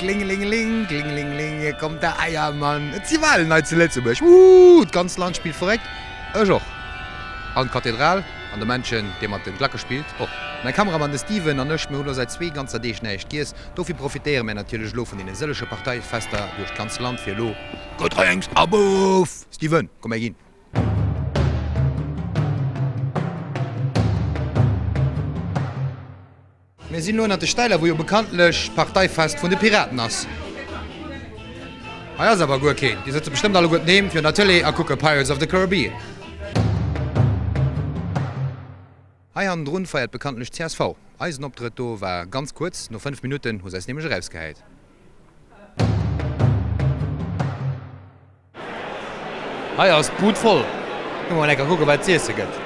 Klingelingeling, klingelingeling, hier kommt der Eiermann. Et si Walen hei zu Lëtzebuerg. Woohoo! D'ganzt Land spillt verréckt. Ech och. An d'Kathedral an de Männchen, dee mat de Glacke spillt, och. Mäi Kameramann, de Steven, an ech, mir hu lo säit zwee ganzer Deeg näischt giess. Dofir profitéiere mär natierlech elo vun deene sëllege Parteifester duerch d'ganz Land fir elo Gedrénks a Bouf! Steven, komm mär ginn! Mir sinn elo ënnert de Stäiler, wou jo bekanntlech d'Parteifest vun de Piraten ass. Hei ass awer guer keen. Déi sëtze bestëmmt alleguerten heem virun der Tëlee a kucke Pirates of the Caribbean. Hei hannendrun feiert bekanntlech csv. Eisen Optrëtt do war ganz kuerz, no 5 Minutten hu se eis nämlech erausgehäit. Hei ass d'Bud voll. Goe mer lecker kucken, wat et z'iesse gëtt.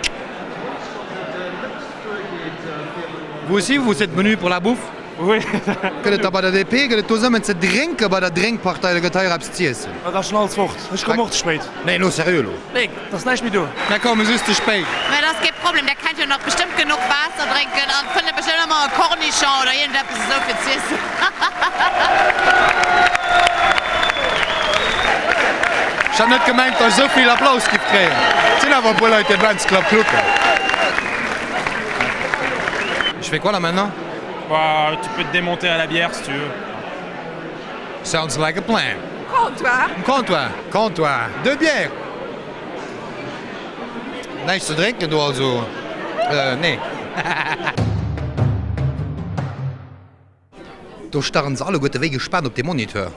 Vous aussi, vous êtes venu pour la bouffe? Oui. Gëtt et da bei der DP, gëtt et do nëmmen ze drénke bei der Drénkpartei oder gëtt hei och eppes z'iessen? Dat ass schon alles fort. Ech kommen och ze spéit. Nee, elo seriö elo. Nee, et ass näischt méi do. Mär komme just ze spéit. Mä dat ass kee Problem, där kennt jo nach bestëmmt genuch Waasser drénken an fënnt bestëmmt ëmmer e Cornichon oder iergendeppes esou fir z'iessen. Ech hat net gemengt, dass ech esou vill Applaus giff kréien. Et sinn awer e puer Leit, déi Bands Club kucken. Je fais quoi là maintenant? Bah, tu peux te démonter à la bière si tu veux. Sounds like a plan. Comptoir. Comptoir, comptoir, deux bières. Näischt ze drénken do also? Nee. Do starren se alleguerte wéi gespaant op dee Moniteur.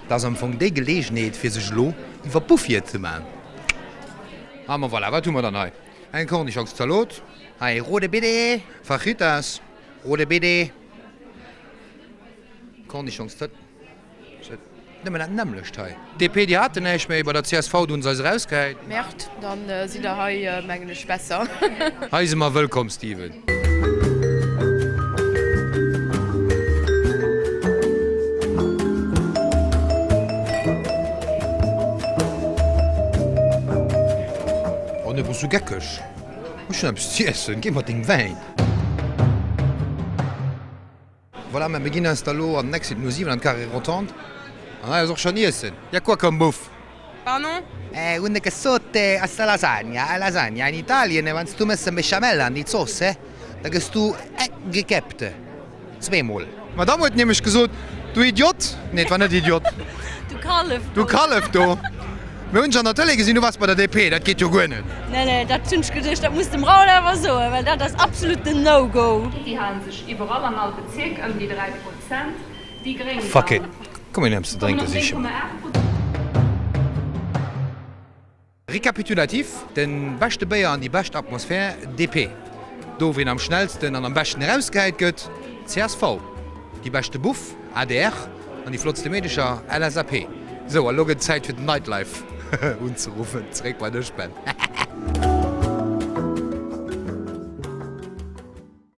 Dat ass am Fong déi Geleegenheet, fir sech elo iwwer Buffier ze man. Ah, ma voilà, wat hu mer dann hei? Eng Kornischongszalot, hei Rode Bidde, Fajitas, Rode Bidde, Kornischongszalot. Nëmmen dat nämmlecht hei. DP, déi haten näischt méi, bei der csv, do hunn se eis erausgehäit. Merde, dann sidd der hei mengen ech besser. Hei si mer wëllkomm, Steven. Oh nee, bass du geckeg? Ech hunn eppes z'iessen, géi mat dengem Wäin. Voilà, mä mir ginn eis da lo an den Exit no 7 an d'Carré Rotonde. An hei ass och schonn Iessen. Ja quoi comme bouffe? Pardon? Eh, une che sotte a sta lasagna, a lasagna in Italien, wann s du mëss en Béchamel an déi Zooss, da gëss du gekäppt. Zweemol. D'Madame huet nämlech gesot, Du Idiot! Nee, et war net Idiot. Du Kallef do! Du Kallef do! Mir hunn dech an der Tëlee gesinn, du waars bei der DP, dat geet jo guer net. Nee, nee, dat hunn ech geduecht, dat muss dem Raoul awer soen, well dat ass absolut den No-Go. Déi halen sech iwwerall an all Bezierk ëm déi 3 Prozent. Déi Gréng Fuck it, dann komm mir hunn eppes ze kommen drénke op sichen. 9,8 Prozent. Rekapitulatif, De beschte Béier an déi bescht Atmosphär, DP. Do ween am schnellsten an am beschten erausgehäit gëtt, csv. Déi beschte Buff, adr. An déi flottste Meedecher, LSAP. Sou, a lo gëtt et Zäit fir den Nightlife unzeruffen. Zeréck bei dech, Ben.